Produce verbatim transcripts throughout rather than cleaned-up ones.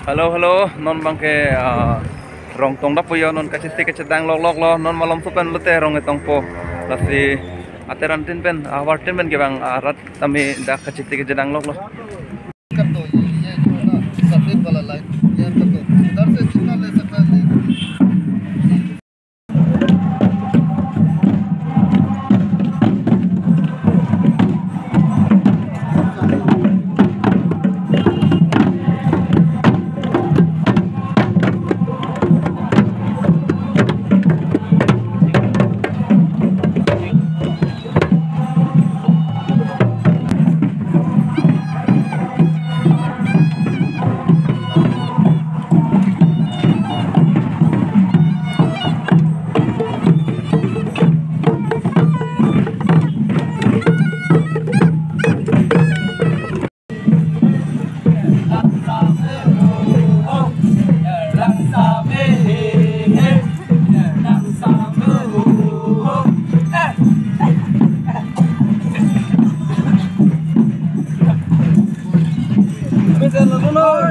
Hello, hello, non abangke, ah, rong tong dap puyo, non kachisi kachedang loklok lo, non malomso pen lote rong etongpo. Lasi aterantin pen, ah, wartin pen kevang, ah, rat tame dak kachisi kachedang loklo. कर दो, ये, ये जो है ना, सफेद वाला line clear कर दो। इधर से जितना ले सकता है, ले।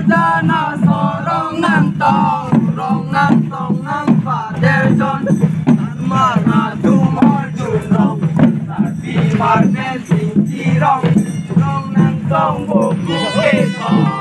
Jana sorong nangtong, rong nangtong nangpader jon. Mana tumor jun rong, tapi parmen sing tirong, rong nangtong boku ketong.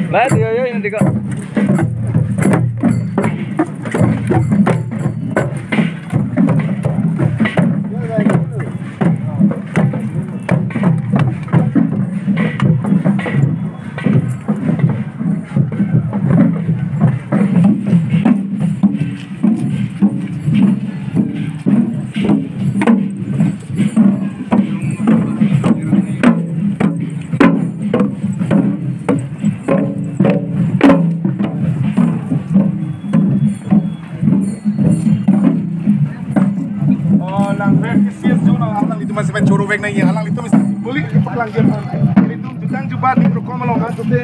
Baik, yo, yo, ini tiga. Oh, lang ber kisi zone alanglitum masih main choro vek nai alanglitum is boleh palang jam. Ilitum jutang jubat nim rokom along kan jote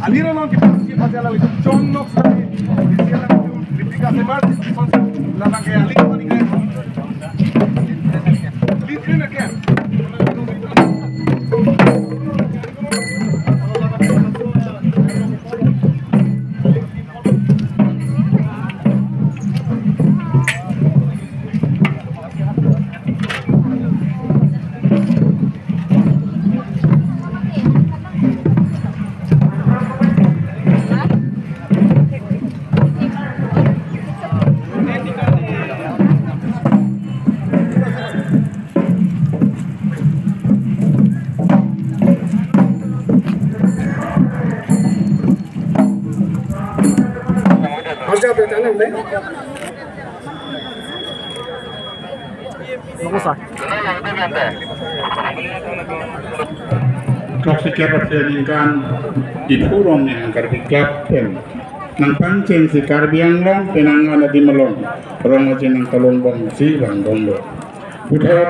aliro long kita si pati alanglitum chong nok sa. Isi alanglitum dipika sebar di son na lang ke aling paling ke. Litrin akan. Arja betanam le. Nunggu sa. Throksi kep ra phli aningkan Diphu rong ni Karbi Club pen nangpangcheng si Karbi Anglong penang an adim along rong aje nangkalongbom si vangdom lo. Puthot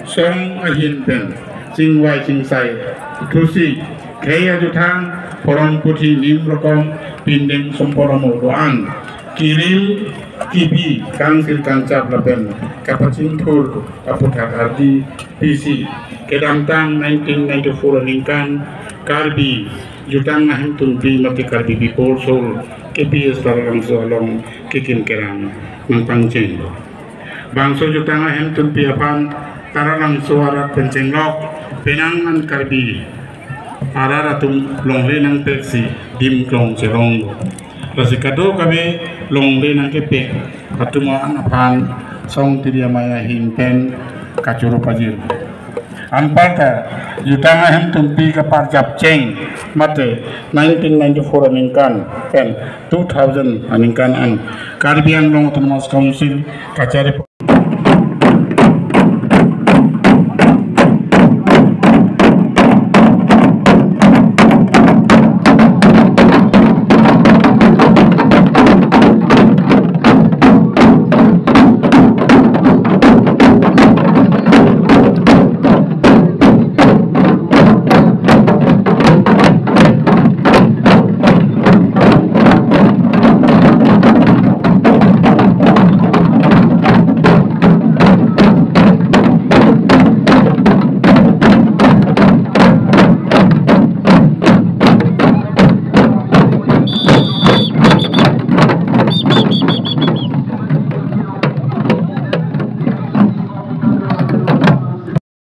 song ahin pen chingvai chingsai thusi khei ajuthang porom puthi nim rokom pindeng somporomo do-an kiril kibi kangsil kangchap lapen kapachingthur aputhak ardi pisi kedamtang nineteen ninety-four aningkan Karbi Jutang Ahemtunpi mate Karbi People's Hall K P S Taralangso along kekim kerang nangpangcheng lo. Bangso Jutang Ahemtunpi aphan Taralangso arat pen chenglok penang an Karbi arat atum longle nangpek si dim klong cherong lo. Lasi kadokave longle nangkepek atum an aphan song tiri amei ahin pen kachoro pajir. Anparta Jutang Ahemtunpi kaparjap cheng mate nineteen ninety-four aningkan pen two thousand aningkan an Karbi Anglong Autonomous Council kachari